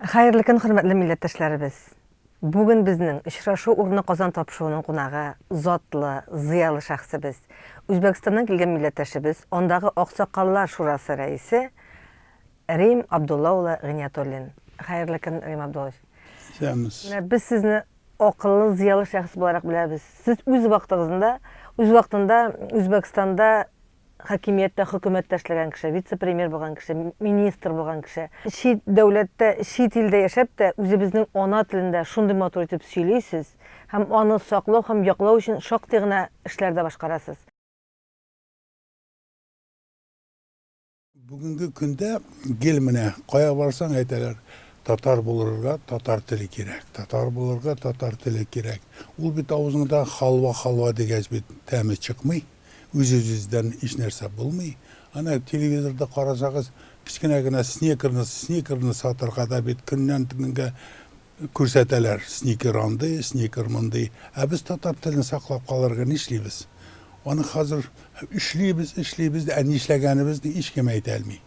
Хәерле көн, хөрмәтле милләттәшләребез! Бүген безнең Очрашу урыны Казан тапшыруының кунагы, затлы, зыялы шәхесебез, Үзбәкстаннан килгән милләттәшебез, андагы Аксакаллар шурасы рәисе Рим Абдулла улы Гыйниятуллин. Хәерле көн, Рим Абдуллович! Исәнмесез. Менә без сезне акыллы, зыялы шәхес буларак беләбез. Сез үз вакытыгызында, үз вакытында Үзбәкстанда хакимияттә, хөкүмәттә эшләгән кеше, вице-премьер булган кеше, министр булган кеше. Чит дәүләттә, чит илдә яшәп тә, үзебезнең ана телендә шундый матур итеп сөйлисез һәм аны саклау һәм яклау өчен шактый гына эшләр дә башкарасыз. Бүгенге көндә гел менә кая барсаң әйтәләр, татар булырга татар теле кирәк, татар булырга татар теле кирәк. Ул бит авызыңда халва-халва дигәч бит тәме чыкмый, үз-үзебездән һичнәрсә булмый. Әнә телевизорда карасагыз, кечкенә генә сникерны, сникерны сатырга да бит көннән-көнгә Күрсәтәләр, сникер андый, сникер мондый. Ә без татар телен саклап калырга нишлибез? Аны хәзер эшлибез, эшлибез, ә нишләгәнебезне һичкем әйтә алмый.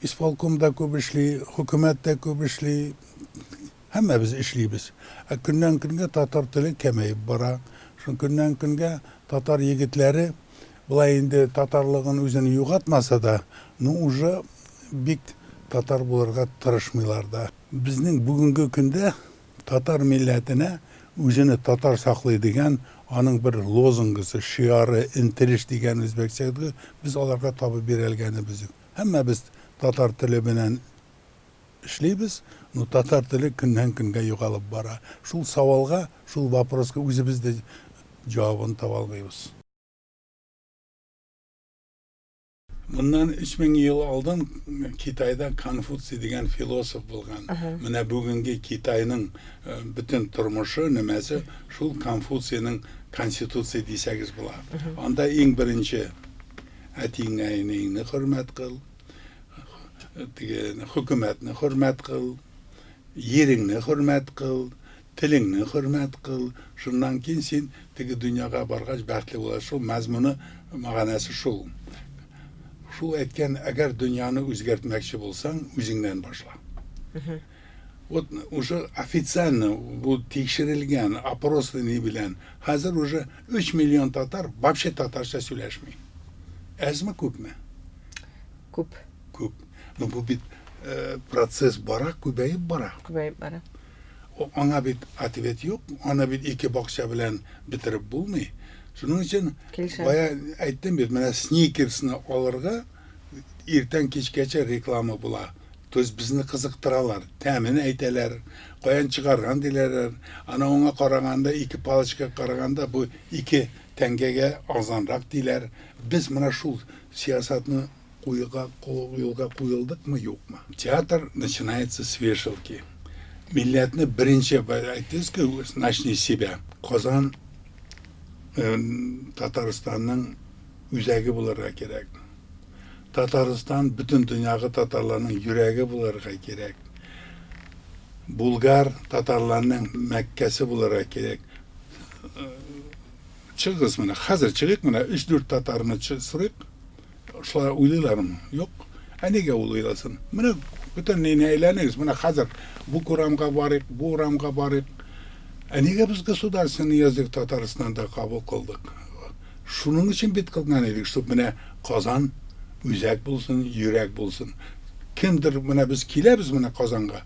Исполком да күп эшли, хөкүмәт тә күп эшли, һәммәбез эшлибез. Ә көннән-көнгә татар теле кәмәеп бара. Шул көннән-көнгә татар егетләре болай инде татарлыгын үзен югатмаса да, ну уже бик татар булырга тырышмыйлар да. Безнең бүгенге көндә татар милләтенә үзене татар саклый дигән аның бер лозунгысы, шиары, энтелеш дигән үзбәкчә без аларга табып бирәлгәнебез юк. Һәммәбез татар теле белән эшлибез, но татар теле көннән-көнгә югалып бара. Шул савалга, шул вопроска үзебез дә җавабын таба алмыйбыз. Моннан 3000 ел алдан Китайда Конфуций дигән философ булган. Менә бүгенге Китайның э, бөтен тормышы, нәмәсе шул Конфуцийның конституция дисәгез була. Анда иң беренче әтиңне, әниеңне хөрмәт кыл, теге хөкүмәтне хөрмәт кыл, Иреңне хөрмәт кыл, телеңне хөрмәт кыл, шуннан кейен син теге дөньяга баргач бәхетле буласың. Шул мәзмуны, мәганәсе шул. Шул әйткән, әгәр дөньяны үзгәртмәкче булсаң, үзеңнән башла. Вот уже официально бу тикшерелгән опрос ни белән хәзер уже 3 миллион татар вообще татарча сөйләшми. Әзме күпме? Күп. Күп. Ну бу бит процесс бара, күбәеп бара. Күбәеп бара. Аңа бит ответ юк, аны бит ике бакча белән бетереп булмый. Шуның өчен бая әйттем бит, менә сникерсны алырга иртән кичкәчә реклама була. То есть безне кызыктыралар, тәмен әйтәләр, каян чыгарган диләр. Ана аңа караганда, ике палочка караганда бу ике тәңгәгә арзанрак диләр. Без менә шул сәясәтне Куюга, юлга куелдыкмы, юкмы? Театр начинается с вешалки. Милләтне беренче әйттегез ки, начни с себя. Казан Татарстанның үзәге булырга кирәк. Татарстан бөтен дөньягы татарларның йөрәге булырга кирәк. Булгар татарларның Мәккәсе булырга кирәк. Чыгыгыз менә, хәзер чыгыйк менә, өч-дүрт татарны сорыйк. Шулай уйлыйлармы? Юк. Ә нигә ул уйласын? Менә бөтен нәйне әйләнегез. Менә хәзер бу урамга барыйк, бу урамга барыйк. Ә нигә без государственный язык Татарстанда кабул кылдык? Шуның өчен бит кылган идек, чтоб менә Казан үзәк булсын, йөрәк булсын. Кемдер менә без киләбез менә Казанга.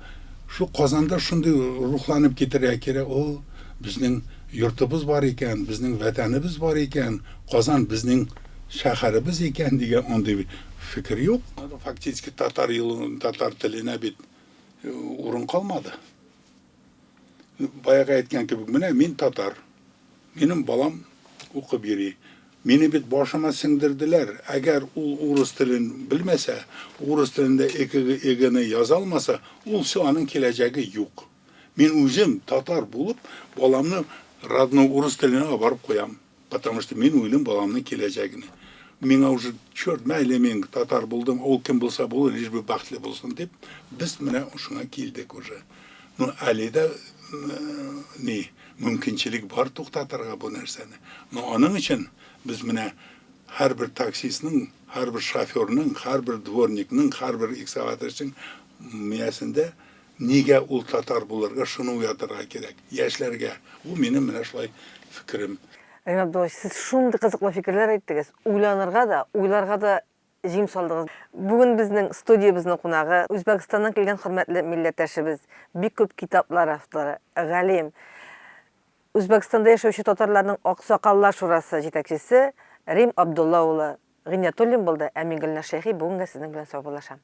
Шул Казанда шундый рухланып китәргә кирәк. О, безнең йортыбыз бар икән, безнең ватаныбыз бар икән. Казан безнең шәһәребез икән дигән андый фикер юк. Фактически татар юлы, татар теленә бит урын калмады. Баягы әйткән кебек, менә мин татар, минем балам укып йөри. Мине бит башыма сеңдерделәр, әгәр ул урыс телен белмәсә, урыс телендә ЭКГ, яза алмаса, ул все, аның киләчәге юк. Мин үзем татар булып, баламны родной урыс теленә алып барып куям. Потому что мин уйлыйм баламның киләчәгенә. Миңа уже черт, мәйле мин татар булдым, ул кем булса булыр, лишь бы бәхетле булсын дип, без менә шуңа килдек уже. Ну, әле дә ни, мөмкинчелек бар туктатырга бу нәрсәне. Но аның өчен без менә һәрбер таксистның, һәрбер шоферның, һәрбер дворникның, һәрбер экскаваторчының миясендә Нигә ул татар булырга, шуны уятырга кирәк яшьләргә. Бу минем менә шулай фикерем. Рим Абдуллович, сез шундый кызыклы фикерләр әйттегез. Уйланырга да, уйларга да җим салдыгыз. Бүген безнең студиябезнең кунагы, Үзбәкстаннан килгән хөрмәтле милләттәшебез, бик күп китаплар авторы, галим, Үзбәкстанда яшәүче татарларның Аксакаллар шурасы җитәкчесе Рим Абдулла улы Гыйниятуллин булды, ә мин Гөлназ Шәйхи бүгенгә сезнең белән саубуллашам.